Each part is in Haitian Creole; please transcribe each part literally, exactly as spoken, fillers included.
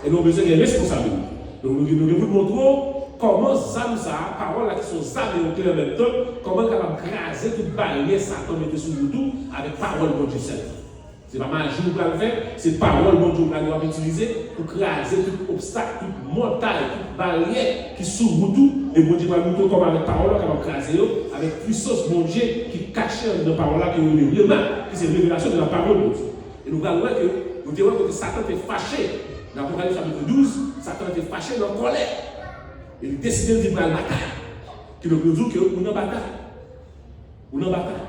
E nou bezwen gen responsabilite. Donk, nou, nou gen pou n montre w kòman zam sa a, pawòl la ki se yon zam e yon kle an menm tan, kòman l kapab kraze tout baryè Satan mete sou wout ou avèk pawòl Bondye sèlman. Se pa maji ou pral fè, se pawòl Bondye ou pral w ap itilize pou kraze tout obstak, tout montay, tout baryè ki sou wout ou, e Bondye pral montre w kòman avèk pawòl la w kapab kraze yo, avèk pwisans Bondye ki kache anndan pawòl la ke yo rele rema, ki se revelasyon de la parole de Dieu. E nou pral wè ke, nou te wè kote Satan te fache. Nan Apokalips chapit douz, Satan te fache nan kòlè. E li deside l di pral batay. Kidonk, nou di w ke ou nan batay. Ou nan batay.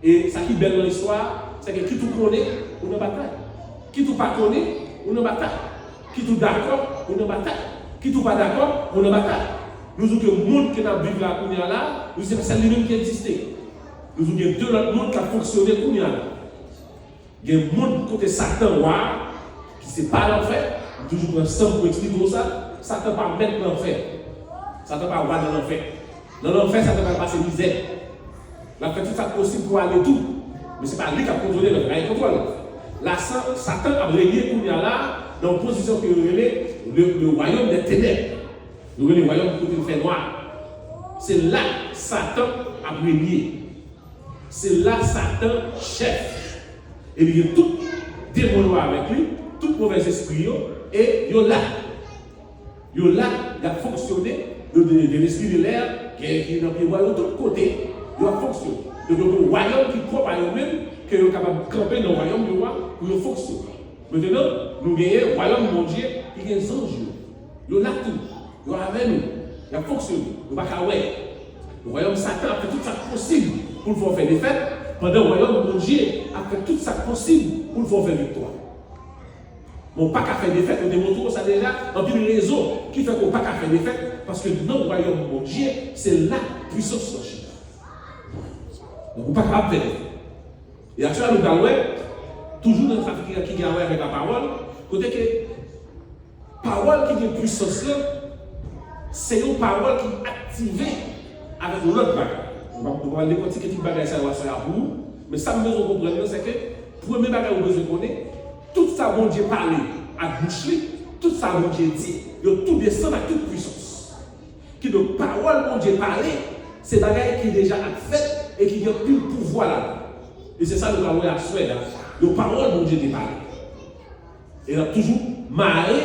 E sa ki bèl nan istwa a, se ke kit ou konnen, ou nan batay. Kit ou pa konnen, ou nan batay. Kit ou dakò, ou nan batay. Kit ou pa dakò, ou nan batay. Nou di w ke mond ke n ap viv la kounye a la, nou di se pa sèl li menm ki egziste. Nou di w gen de lòt mond k ap fonksyone kounye a la. Gen mond kote Satan wa, ki se pa lanfè, m toujou pran san m pou eksplike w sa, Satan pa mèt lanfè. Satan pa wa nan lanfè. Nan lanfè, Satan pral pase mizè. L ap fè tout sa k posib pou ale tou. Men se pa li k ap kontwole lanfè, pa gen kontwòl. La, Sa- Satan ap renye kounye a la, nan yon pozisyon ke yo rele le, le royaume des ténèbres. Yo rele wayòm kote l fè nwa. Se la Satan ap renye. Se la Satan chèf. E li gen tout demon yo avèk li, tout movèz espri yo, e yo la. Yo la, y ap fonksyone, yo de, de lespri de lè, gen ki nan pyebwa yo, tout kote, yo ap fonksyone. Donk, yo gen yon wayòm ki pwòp a yo menm, ke yo kapab kanpe nan wayòm yo a, pou yo fonksyone. Mentnan, nou genyen wayòm Bondye ki gen zanj yo. Yo la tou. Yo avè nou. Y ap fonksyone. Nou pa ka wè. Wayòm Satan ap fè tout sa k posib pou l fè w fè defèt, pandan wayòm Bondye ap fè tout sa k posib pou l fè w fè viktwa. Men w pa ka fè defèt, nou te montre w sa deja, anpil rezon ki fè ke w pa ka fè defèt, paske nan wayòm Bondye, se la pwisans lan chita. Donk, ou pa kapab fè defèt. E aktyèlman, nou pral wè, toujou nan sa ki, ki gen a wè avèk lapawòl, kote ke pawòl ki gen pwisans lan, se yon pawòl ki aktive avèk yon lòt bagay. Nou va, nou va dekòtike tout bagay sa yo aswè a pou ou, men sa m bezwen w konprann nan, se ke premye bagay ou bezwen konnen, tout sa Bondye pale ak bouch li, tout sa Bondye di, yo tou desann ak tout pwisans. Kidonk, pawòl Bondye pale, se bagay ki deja ap fèt e ki gen anpil pouvwa ladan. E se sa nou pral wè aswè la, yon pawòl Bondye te pale. E n ap toujou mare,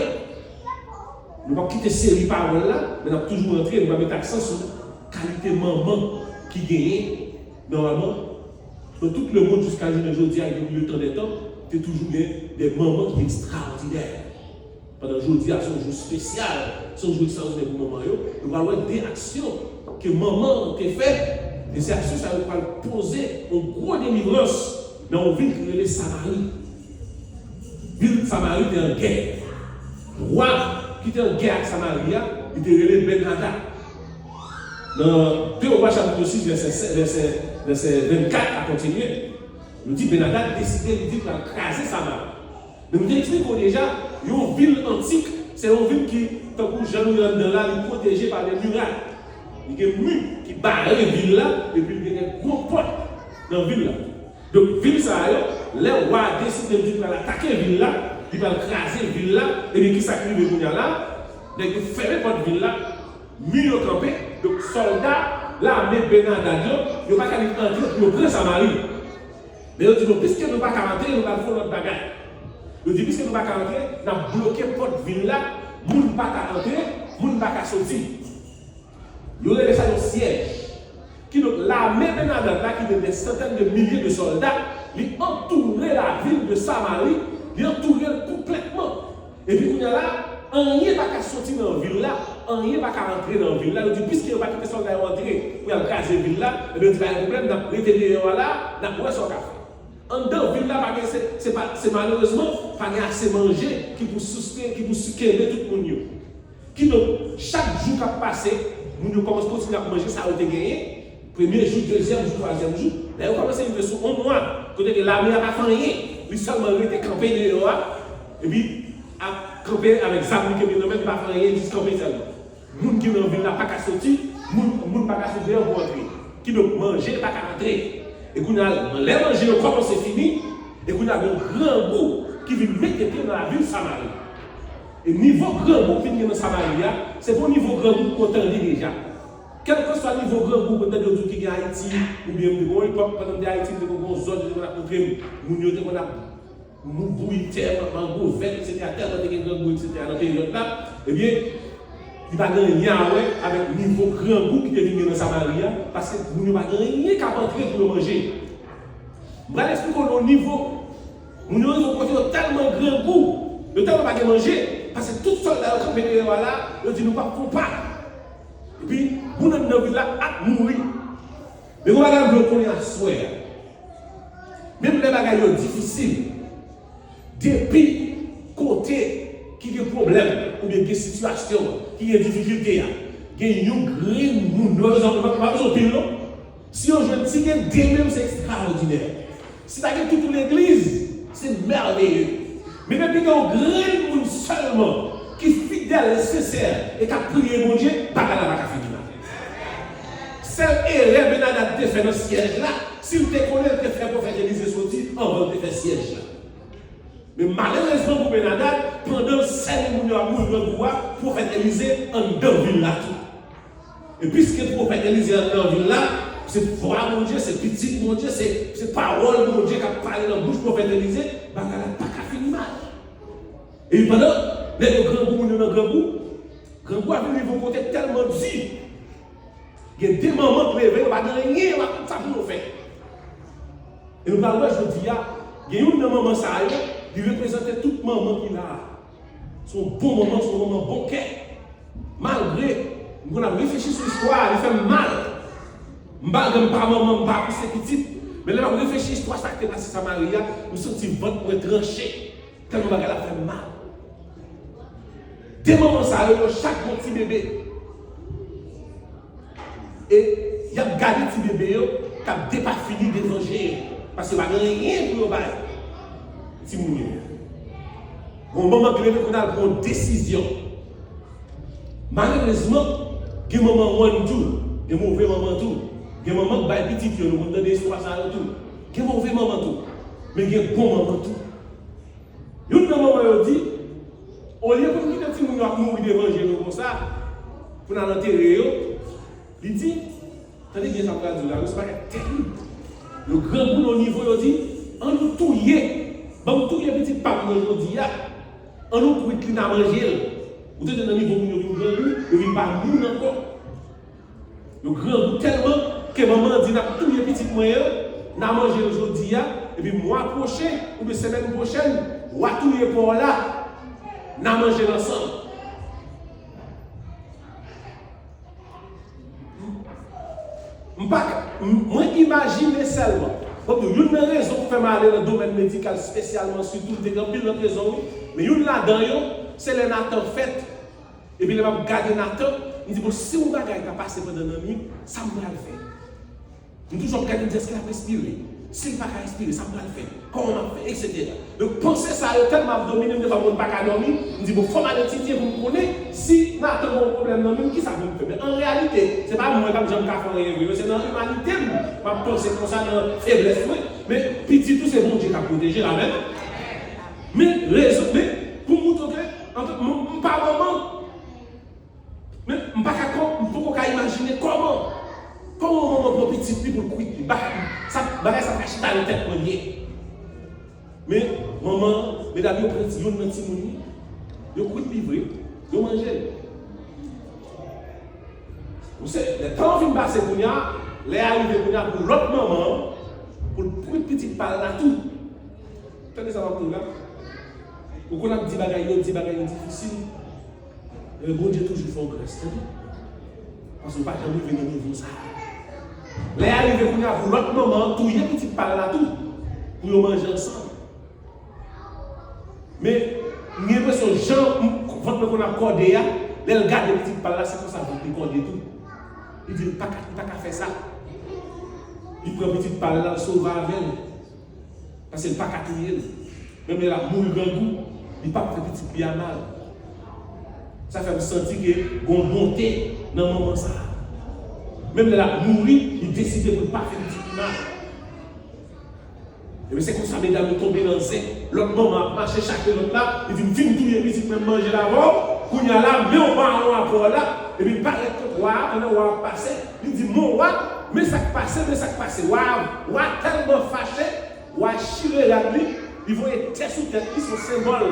nou p ap kite seri pawòl la, men n ap toujou rantre, nou va met aksan sou kalite manman ki genyen, nòmalman, nan tout lemonn jiska jounen jodi a, gen milieu tan dè tan, te toujou gen de manman ki ekstraòdinè. Pandan jodi a, se yon jou espesyal, se yon jou ekstraòdinè pou manman yo. Nou pral wè de aksyon ke manman an te fè, e se aksyon sa yo pral poze yon gwo delivrans nan yon vil ki rele Samari. Vil Samari te an gè. Wa ki te an gè ak Samari a, li te rele Benhadad. Nan de Wa chapit sis, vèsè, vèsè, vèsè vennkat a kontinye, nou di Benhadad deside, li di l pral kraze Samari. Men nou te eksplike w deja, yon vil antik, se yon vil ki, tankou jan nou ye anndan la, li pwoteje pa de miray. Li gen mi ki bare vil la, epi li gen de gwo pòt nan vil la. Donk, vil sa yo, lè wa a deside di l pral atake vil la, li pral kraze vil la, ebyen, kisa k rive kounye a la? Nèg yo fèmen pòt vil la, mi yo kanpe, donk, sòlda lame Benhadad yo, yo pa ka vin antre pou yo pran Samari. Men yo di, "Non, piske nou pa ka antre, nou pral fè yon lòt bagay." Yo di, "Piske nou pa ka antre, n ap bloke pòt vil la, moun pa ka antre, moun pa ka soti." Yo rele sa yon syèj. Kidonk, lame Benhadad la, ki gen de santèn de milye de sòlda, li antoure lavil de Samari, li antoure l konplètman. Epi kounye a la, anyen pa ka soti nan vil la, anyen pa ka antre nan vil la. Yo di, piske yo pa kite sòlda yo antre pou y al kraze vil la, ebyen, yo di, "Pa gen pwoblèm, n ap rete deyò a la, n ap wè sa w ka fè." Anndan vil la, pa gen, se, se pa, se malerezman, pa gen ase manje ki pou sousteni, ki pou kenbe tout moun yo. Kidonk, chak jou k ap pase, moun yo kòmanse kontinye ap manje sa yo te genyen, premye jou, dezyèm jou, twazyèm jou, lè yo kòmanse rive sou yon mwa, kote ke lame a pa fè anyen, li sèlman rete kanpe deyò a, epi ap kanpe avèk zam li kenbe nan men, li pa fè anyen, li jis kanpe sèlman. Moun ki nan vil la pa ka soti, moun, moun pa ka soti deyò pou antre. Kidonk, manje pa ka antre. E kounye a, lè manje yo kòmanse fini, e kounye a, gen yon grangou ki vin mete pye nan lavil Samari. E nivo grangou ki vin gen nan Samari a, se pa yon nivo grangou ke w tande deja. Kèlkeswa nivo grangou ke w tande yo di w ki gen Ayiti, oubyen m te gen yon epòk, pandan m te Ayiti, m te gen yon zòn, yo te konn ap montre m, moun yo te konn ap mou-, bouyi tè, mango vèt, etsetera, tèlman te gen grangou, etsetera, nan peryòd la, ebyen, li pa gen anyen a wè avèk nivo grangou ki te vin gen nan Samari a, paske moun yo pa gen anyen k ap antre pou yo manje. M pral eksplike w yon nivo. Moun yo rive yon kote yo tèlman grangou, yo tèlman pa gen manje, paske tout sòlda yo kanpe deyò a la, yo di nou p ap fè yon pa. Epi, moun anndan vil la ap mouri. Men yon bagay m vle w konnen aswè a. Menm lè bagay yo difisil, depi kote ki gen pwoblèm, oubyen gen sitiyasyon, ki gen difikilte a, gen yon grenn moun, nou pa bezwen, nou pa bezwen pil non. Si yo jwenn, si gen de menm, se ekstraòdinè. Si ta gen tout yon legliz, se mèveye. Men depi gen yon grenn moun sèlman ki fidèl e sensè e k ap priye Bondye, bagay la pa ka fini mal. Sèl erè Benadad te fè nan syèj la, si l te konnen l te fè pwofèt Elize soti anvan l te fè syèj la. Men malerezman pou Benadad, pandan l sènen moun yo ap mouri grangou a, pwofèt Elize anndan vil la tou. E piske pwofèt Elize anndan vil la, se vwa Bondye, se pitit Bondye, se, se pawòl Bondye k ap pale nan bouch pwofèt Elize, bagay la pa ka fini mal. Epi pandan nèg yo grangou, moun yo nan grangou, grangou a vin rive yon kote tèlman di, gen de manman k leve, yo pa gen anyen, yo pa konn sa pou yo fè. E nou pral wè jodi a, gen youn nan manman sa yo, li reprezante tout manman ki la a. Se yon bon manman, se yon manman bon kè. Malgre, m konn ap reflechi sou istwa a, li fè m mal. M pa, m pa manman, m pa pouse pitit. Men lè m ap reflechi istwa sa k te pase Samari a, m santi vant mwen tranche. Tèlman bagay la fè m mal. De manman sa yo, yo chak gon ti bebe. E y ap gade ti bebe yo k ap depafini devan je yo. Paske pa gen anyen pou yo bay timoun yo. Gon manman ki leve pou l al pran yon desizyon. Malerezman, gen manman wonn tou, gen move manman tou. Gen manman k bay pitit yo, nou konn tande istwa sa yo tou. Gen move manman tou, men gen bon manman tou. Youn nan manman yo di, olye pou n kite timoun yo ap mouri devan je nou konsa, pou n al antere yo, li di, tande byen sa m pral di w la, wi, se bagay terib. Yo grangou nan nivo, yo di, ann nou touye, ban m touye pitit pa m nan jodi a, ann nou kwit li, n a manje l. Ou tande nan nivo moun yo vin grangou, yo vin pa moun ankò. Yo grangou tèlman ke manman an di, n ap touye pitit mwen an, n a manje l jodi a, epi mwa pwochen oubyen semèn pwochèn, w a touye pò w la, n a manje l ansanm. M pa ka, m, mwen imajine sèlman. Bon, youn nan rezon k fè m ale nan domèn medikal espesyalman, sitou, m te gen anpil lòt rezon, wi. Men youn ladan yo, se lè Nathan fèt, epi lè m ap gade Nathan, m di, bon, si yon bagay ta pase pandan nanm li, sa m pral fè? M toujou ap gade, m di, èske l ap respire? Si l pa ka respire, sa m pral fè? Kòman m ap fè? Etsetera. Donk, panse sa yo tèlman ap domine m, defwa m pa ka dòmi, m di, bon, fò m al etidye pou m konnen si Nathan gen yon pwoblèm nan men l, kisa pou m fè? Men an reyalite, se pa mwen k ap janm ka fè anyen vre, se nan imanite m, m ap panse konsa, nan feblès mwen, men pitit ou se Bondye k ap pwoteje l, amèn. Men rezon, men pou m montre w ke, antan, m, m pa manman, men m pa ka, m poko ka imajine kòman, kòman yon manman pran pitit li pou l kwit li. Bagay sa, bagay sa pa chita nan tèt mwen byen. Men manman, medam yo pran ti, youn nan timoun li, yo kwit li vre, yo manje l. Ou se, lè tan an fin pase kounye a, lè a rive kounye a pou lòt manman an, pou l kwit pitit pa l la tou. Tande sa m ap di w la. Ou konn ap di bagay yo, di bagay yo difisil. Men Bondye toujou fè w gras, tande. Paske w pa janm rive nan nivo sa a. Lè a rive kounye a pou lòt manman an touye pitit pa l la tou, pou yo manje ansanm. Men, m gen enpresyon, jan m, vant mwen konn ap kòde a, lè l gade pitit pa l la, se konsa vant li kòde tou. Li di, li pa ka, li pa ka fè sa. Li pran pitit pa l la, l sove avè l. Paske l pa ka touye l. Menm lè l ap mouri grangou, li p ap fè pitit li a mal. Sa fè m santi ke gon bonte nan manman sa a. Menm lè l ap mouri, li deside pou l pa fè pitit li mal. Ebyen, se konsa medam yo tonbe nan zen. Lòt manman ap mache chache lòt la, li di, "M fin touye pitit mwen, m manje l avè w, kounye a la, men w mawon avè w la." Epi l parèt kot wa a, pandan wa a ap pase, li di, "Mon wa, men sa k pase, men sa k pase." Wa a, wa a tèlman fache, wa a chire rad li, li voye tè sou tèt li, se yon senbòl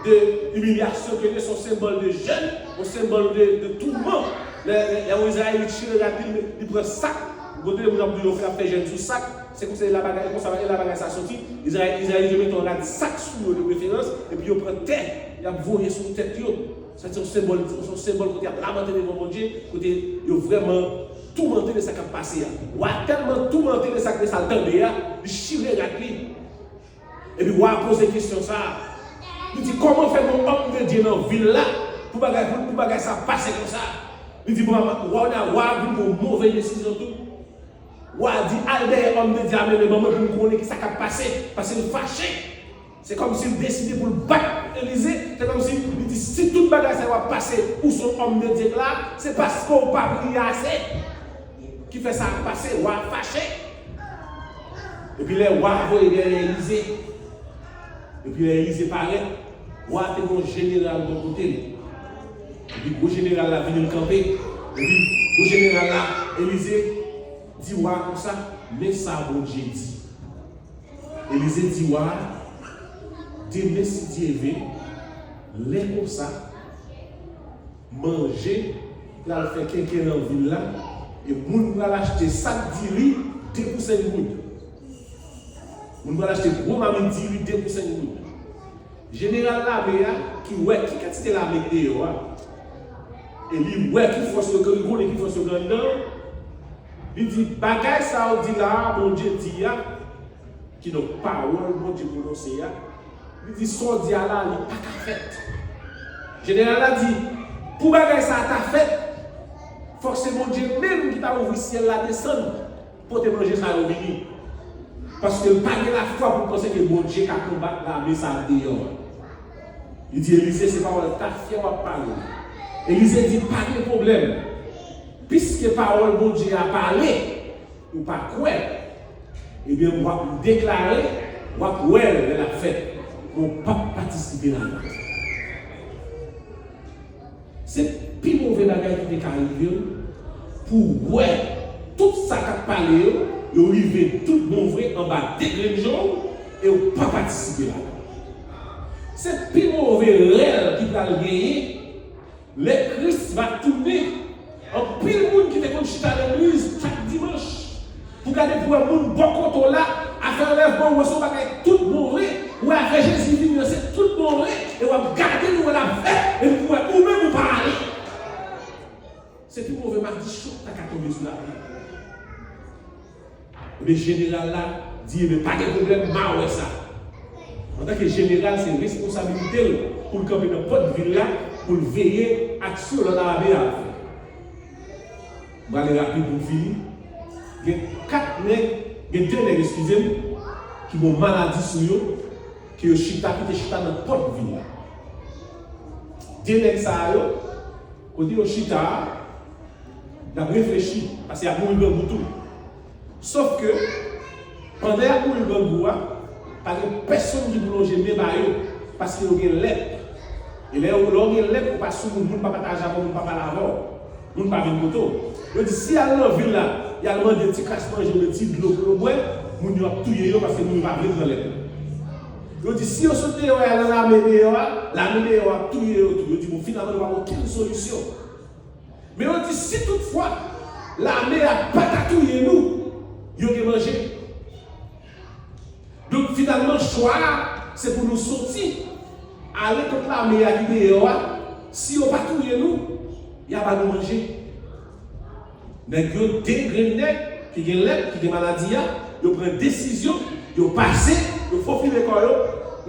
de imilyasyon ke li ye, se yon senbòl de jèn, yon senbòl de, de touman. Lè, lè, lè yon Izrayelit chire rad li, li, li pran sak, kote moun ap di yo fè, ap fè jèn sou sak, se konsa la bagay, konsa la bagay sa soti. Izrayelit yo mete yon rad sak sou yo de preferans, epi yo pran tè, y ap voye sou tèt yo. Sa se yon senbòl, se yon senbòl kote y ap lamante devan Bondye, kote yo vrèman toumante de sa k ap pase a. Wa a tèlman toumante de sa, de sa l tande a, li chire rad li. Epi wa a poze kesyon sa a. Li di, "Kòman fè gen yon òm de Dye nan vil la pou bagay, pou, pou bagay sa pase konsa?" Li di, "Bon, wa a, wa a vin pran yon move desizyon tou." Wa a di, "Al dèyè òm de Dye a, mennen ban mwen pou m konnen ki sa k ap pase, paske m fache." Se kòmsi l deside pou l bat Elize. Se kòmsi li di, "Si tout bagay sa yo ap pase, ou se yon òm de Dye k la, se paske w pa priye ase ki fè sa ap pase." Wa a fache. Epi lè wa a voye dèyè Elize, epi lè Elize parèt, wa a te gen yon jeneral bò kote l. Epi gwo jeneral la vini l kanpe. Epi gwo jeneral la, Elize di wa a konsa, "Men sa Bondye di." Elize di wa a, "Demen, si Dye vle, lè konsa, manje pral fè kenken nan vil la, e moun pral achte sak diri de pou senk goud. Moun pral achte gwo mamit diri de pou senk goud." Jeneral lame a, ki wè ki kantite lame k deyò a, e li wè ki fòs yo gen, li konnen ki fòs yo gen anndan, li di, "Bagay sa yo di la a, Bondye di a, kidonk pawòl Bondye pwononse a, li di, sa w di a la, li pa ka fèt." Jeneral la di, "Pou bagay sa a ta fèt, fòk se Bondye menm ki ta ouvri syèl la desann, pote manje sa yo vini." Paske l pa gen lafwa pou l panse ke Bondye ka konbat lame sa a deyò a. Li di Elize, "Se pawòl tafya w ap pale." Elize di, "Pa gen pwoblèm. Piske pawòl Bondye a pale, ou pa kwè, ebyen, w ap deklare, w ap wè l lè l ap fèt, men w p ap patisipe ladan." Se pi move bagay ki te ka rive w, pou w wè tout sa k ap pale yo, yo rive tout bon vre anba de grenn je w, e w pa patisipe ladan. Se pi move rèl ki pral genyen lè Kris va tounen. Anpil moun ki te konn chita legliz chak dimanch, pou gade pou wè moun bò kote w la, afè anlèvman, ou wè se yon bagay tout bon vre, ou wè afè Jezi vini an se tout bon vre, e w ap gade l, ou wè l ap fèt, epi pou wè ou menm ou pa ale. Se pi move madichon k ta ka tonbe sou latè. Ebyen, jeneral la di, "Ebyen, pa gen pwoblèm, m a wè sa." Antanke jeneral, se responsabilite l pou l kanpe nan pòt vil la, pou l veye aksyon lòt lame a ap fè. M prale rapid pou m fini. Gen kat nèg, gen de nèg, eskize m, ki gen maladi sou yo, ke yo chita, ki te chita nan pòt vil la. De nèg sa a yo, kote yo chita a, y ap reflechi, paske y ap mouri grangou tou. Sòf ke, pandan y ap mouri grangou a, pa gen pèsonn ki pou lonje men ba yo, paske yo gen lèp. E lè yo, lè w gen lèp, ou pa sou moun, moun pa pataje avè w, moun pa pale avè w, moun pa vin kote w. Yo di, si y al nan vil la, y al mande ti kras manje oubyen ti dlo pou yo bwè, moun yo ap touye yo paske moun yo pa vle pran lèp la. Yo di, si yo sot deyò a, y al nan lame deyò a, lame deyò a ap touye yo tou. Yo di, bon, finalman, nou pa gen okenn solisyon. Men yo di, si toutfwa lame a pa ta touye nou, yo gen manje. Donk, finalman, chwa a, se pou nou soti, ale kont lame a ki deyò a. Si yo pa touye nou, y a ba nou manje. Nèg yo, de grenn nèg ki gen lèp, ki gen maladi a, yo pran desizyon, yo pase, yo fofile kò yo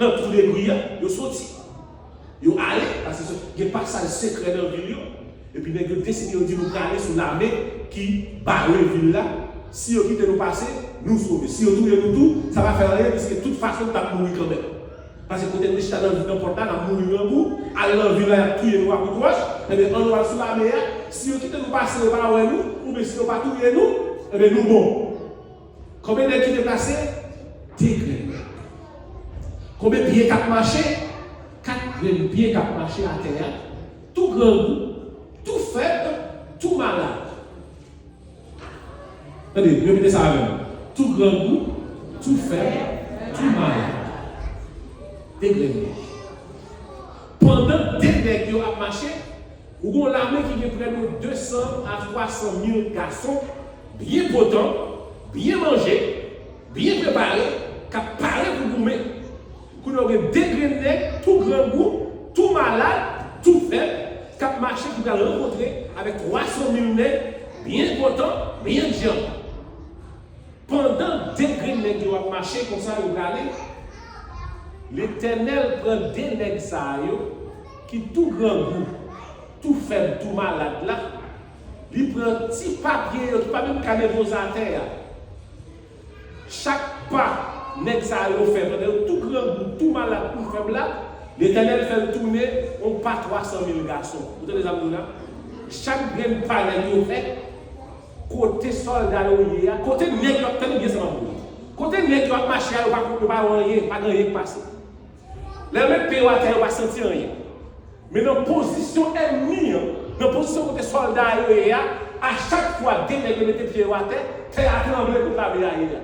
nan twou debri a, yo soti. Yo ale, paske se, gen pasaj sekrè nan vil yo. Epi nèg yo deside, yo di, "Nou prale sou lame ki bare vil la. Si yo kite nou pase, nou sove. Si yo touye nou tou, sa pa fè anyen, piske tout fason, n t ap mouri kanmenm." Paske kote nou chita nan, nan pòt la, n ap mouri grangou, al nan vil la, y ap touye nou a kout wòch. Ebyen, ann nou al sou lame a. Si yo kite nou pase, yo pa wè nou, oubyen si yo pa touye nou, ebyen, nou bon. Konbyen nèg ki deplase? De grenn nèg. Konbyen pye k ap mache? Kat grenn pye k ap mache atè a, tou grangou, tou fèb, tou malad. Tande, repete sa avè m. Tou grangou, tou fèb, tou malad. De grenn nèg. Pandan de nèg yo ap mache, ou gen yon lame ki gen prè de de san a twa san mil gason, byen potan, byen manje, byen prepare, k ap pare pou goumen. Kounye a, w gen de grenn nèg, tou grangou, tou malad, tou fèb, k ap mache, ki pral rankontre avèk twa san mil nèg, byen potan, byen djan. Pandan de grenn nèg yo ap mache konsa, yo prale, Letènèl pran de nèg sa yo, ki tou grangou, tou fèb, tou malad la, li pran ti pa pye yo, ki pa menm ka depoze atè a. Chak pa nèg sa yo fè, pandan yo tou grangou, tou malad, tou fèb la, Letènèl fè l tounen yon pa twa san mil gason. Ou tande sa m di w la? Chak grenn pa nèg yo fè, kote sòlda yo ye a, kote nèg yo ap, tande byen sa m ap di w. Kote nèg yo ap mache a, yo pa, yo pa wè anyen, pa gen anyen k pase. Lè yo met pye yo atè, yo pa santi anyen. Men nan pozisyon ènmi an, nan pozisyon kote sòlda yo ye a, a chak fwa de nèg yo mete pye yo atè, tè a tranble kot lame a ye a.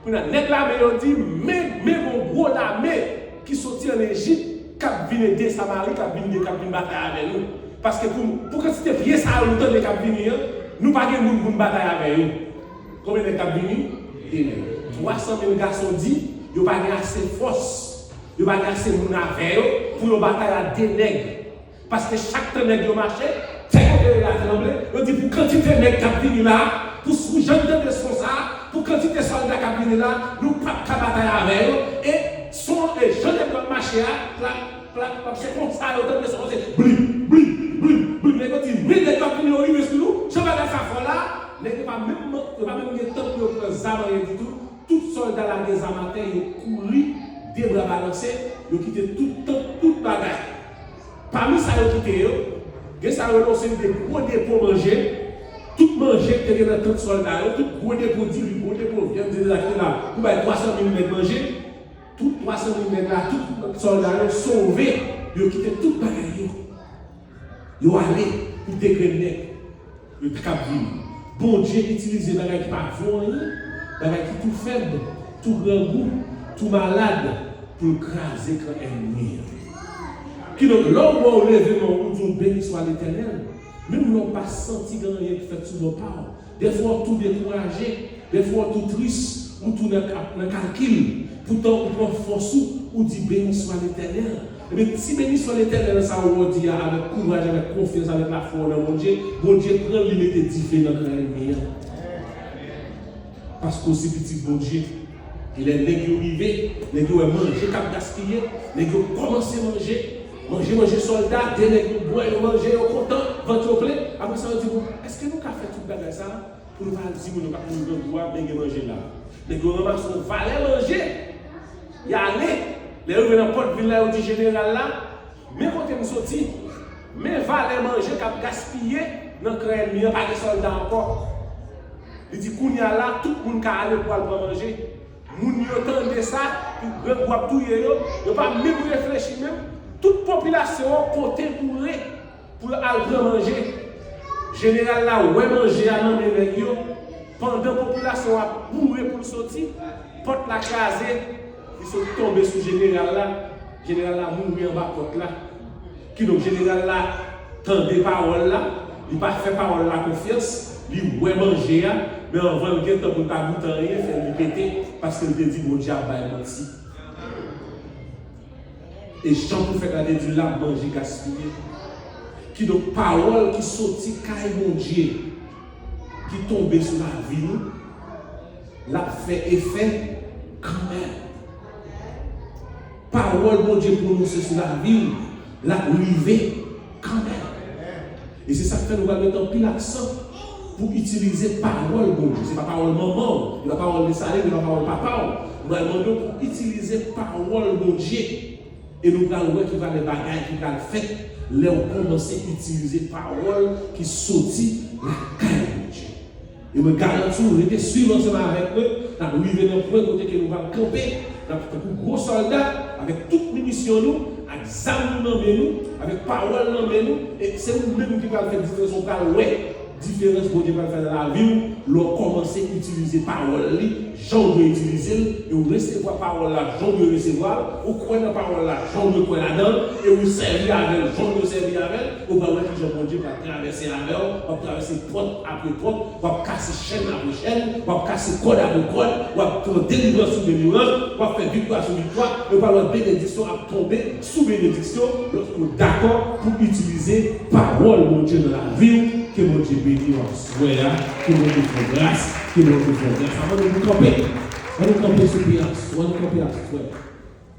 Kounye a, nèg lame yo di, men, men gon gwo lame ki soti ann Ejip, k ap vin ede Samari, k ap vin, k ap vin batay avè nou. Paske pou, pou kantite pye sa yo nou tande k ap vini an, nou pa gen moun pou n batay avè yo. Konbyen nèg k ap vini? De nèg. Twa san mil gason di, yo pa gen ase fòs, yo pa gen ase moun avè yo pou yo batay ak de nèg. Paske chak tan nèg yo mache, tè kote yo ye a tranble. Yo di pou kantite nèg k ap vini la, pou, pou jan n tande son sa a, pou kantite sòlda k ap vini la, nou p ap ka batay avè yo. E son, e jan nèg yo ap mache a, plak, plak, plak, se konsa yo tande son, se blim, blim, blim, blim. Nèg yo di, men nèg yo ap vini, yo rive sou nou. Jan bagay sa fò la, nèg yo pa menm, yo pa menm gen tan pou yo pran zam, anyen ditou. Tout sòlda lage zam atè, yo kouri, de bra balanse, yo kite tout tant, tout bagay. Pami sa yo kite yo, gen sa yo rele yon seri de gwo depo manje. Tout manje ki te gen nan tant sòlda yo, tout gwo depo diri, gwo depo vyann, diri sa ki te la pou bay twa san mil nèg manje, tout twa san mil nèg la, tout sòlda yo sove, yo kite tout bagay yo. Yo ale pou de grenn nèg yo t ap vini. Bondye itilize bagay ki pa vo anyen, bagay ki tou fèb, tou grangou, tou malad, pou l kraze kan ènmi an. Kidonk, lè w wè w leve men w, ou di w, "Beni swa Letènèl," menm lè w pa santi gen anyen ki fèt sou bò pa w, dèfwa w tou dekouraje, dèfwa w tou tris, ou tou nan ka-, nan kalkil. Poutan, ou pran fòs ou, ou di, "Beni swa Letènèl." Ebyen, ti beni swa Letènèl sa ou di a, avèk kouraj, avèk konfyans, avèk lafwa w nan Bondye, Bondye pran l, li mete dife nan kan ènmi an. Paske w se pitit Bondye. E lè nèg yo rive, nèg yo wè manje k ap gaspiye, nèg yo kòmanse manje, manje, manje sòlda, de nèg yo bwè, yo manje, yo kontan, vant yo plen. Apre sa, yo di, "Bon, èske nou ka fè tout bagay sa a?" Pou nou pa al di moun yo pa konn grangou a, men gen manje la. Nèg yo ranmase yon valè manje, y ale. Lè yo rive nan pòt vil la, yo di jeneral la, "Men kote m soti, men valè manje k ap gaspiye nan kan ènmi an, pa gen sòlda ankò." Li di, "Kounye a la, tout moun ka ale pou al pran manje." Moun yo tande sa, grangou ap touye yo, yo pa menm reflechi menm. Tout popilasyon an konte boure pou yo al pran manje. Jeneral la wè manje a nan men nèg yo. Pandan popilasyon an ap boure pou l soti, pòt la kraze, li sot tonbe sou jeneral la. Jeneral la mouri anba pòt la. Kidonk, jeneral la tande pawòl la, li pa fè pawòl la konfyans, li wè manje a, men anvan l gen tan pou l ta goute anyen, fè l li pete, paske l te di Bondye ap bay manti. E jan pwofèt la te di l la, manje gaspiye. Kidonk, pawòl ki soti kay Bondye, ki tonbe sou lavi nou, l ap fè efè kanmenm. Pawòl Bondye pwononse sou lavi w, l ap rive kanmenm. E se sa k fè nou pral met anpil aksan pou itilize pawòl Bondye. Se pa pawòl manman w, se pa pawòl Desalin, se pa pawòl papa w. Nou pral mande w pou itilize pawòl Bondye. E nou pral wè ki valè bagay ki pral fèt lè w kòmanse itilize pawòl ki soti lakay Bondye. E mwen garanti w, rete swiv ansanm avèk mwen, n ap rive nan pwen kote ke nou pral kanpe, N ap tankou gwo sòlda, avèk tout minisyon nou, ak zam nou nan men nou, avèk pawòl nan men nou, e se ou menm ki pral fè diferans, ou pral wè diferans Bondye pral fè nan lavi w, lè w kòmanse itilize pawòl li, jan w dwe itilize l, e w resevwa pawòl la, jan w dwe resevwa l, ou kwè nan pawòl la, jan w dwe kwè ladan l, e ou sèvi avè l, jan w dwe sèvi avè l, ou pral wè kijan Bondye pral travèse avè w, w ap travèse pòt apre pòt, w ap kase chèn apre chèn, w ap kase kòd apre kòd, w ap pran delivrans sou delivrans, w ap fè viktwa sou viktwa, e w pral wè benediksyon ap tonbe sou benediksyon, lòske w dakò pou itilize pawòl Bondye nan lavi w. Ke Bondye beni w aswè a, ke Bondye fè w gras, ke Bondye fè w gras. Avan nou kanpe, ann nou kanpe sou pye aswè, ann nou kanpe aswè.